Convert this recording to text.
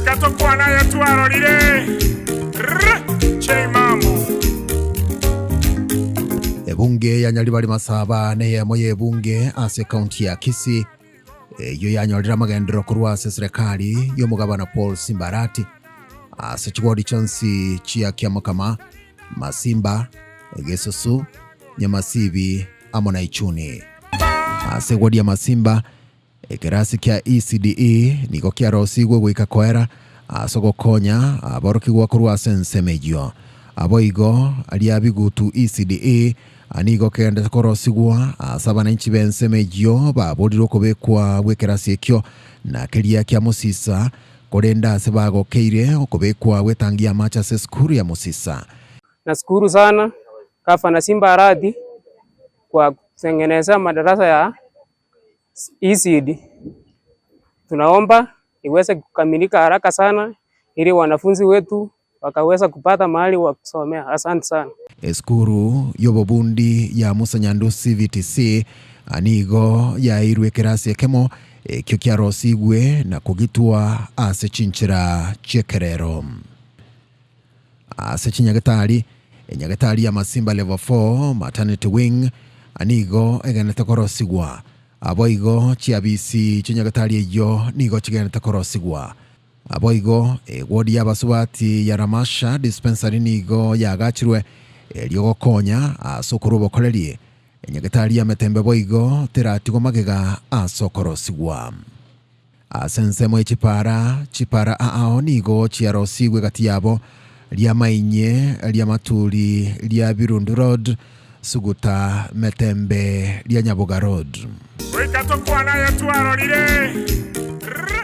Goika tokwane aya twarorire. Rr, J Mambo. Ebunge ya Nyaribari Masaba neyemo y'ebunge ase ekaunti ya Kisii eyio yanyorire amagenderero korwa ase eserekari y'omogabana Paul Simba Arati ase chigwodi chionsi chia Kiamokama, Masimba, Gesusu, Nyamasibi amo na Ichuni. Ase egwodi ya Masimba, Ekerasi kia ECDE nigo kiarosigwe goika koera ase ogokonya aborokigwa korwa ase ensemo eyio. Aboigo aria Bigutu ECDE nigo kegenderete korosigwa ase abananchi b'ensemo eyio baborire okobekwa gw'ekerasi ekio na keria kia Musisa, korende ase bagokeire okobekwa gw'etangi y'amache ase esukuru ya Musisa. Nashukuru sana Gavana Simba Arati kwa kutengeneza madarasa ya ECD. Tunaomba iweze kukamilika haraka sana ili wanafunzi wetu wakaweza kupata mahali wa kusomea. Asante sana. Esukuru y'obobundi ya Musa Nyandusi VTC nigo yaeirwe ekerasi ekemo ekio kiarosigwe na kogitwa ase chinchera chi'ekerero. Ase chinyagetari, enyagetari ya Masimba Level 4 Maternity Wing nigo egenete korosigwa. Boigo chiabisi chi'enyagetari eyio nigo chigenete korosigwa. Boigo ewodi y'abasubati ya Ramasha Dispensary nigo yaagachirwe erio gokonya ase okorua obokoreri. Enyagetari ya Metembe boigo teratigwa magega ase okorosigwa. Ase ensemo ye chipara, chipara aao nigo chiarosigwe gati yabo, ri'amainye, ri'amaturi, ria Birundu Road, Suguta, Metembe, ria Nyaboga Road. Goika tokwane aya twarorire.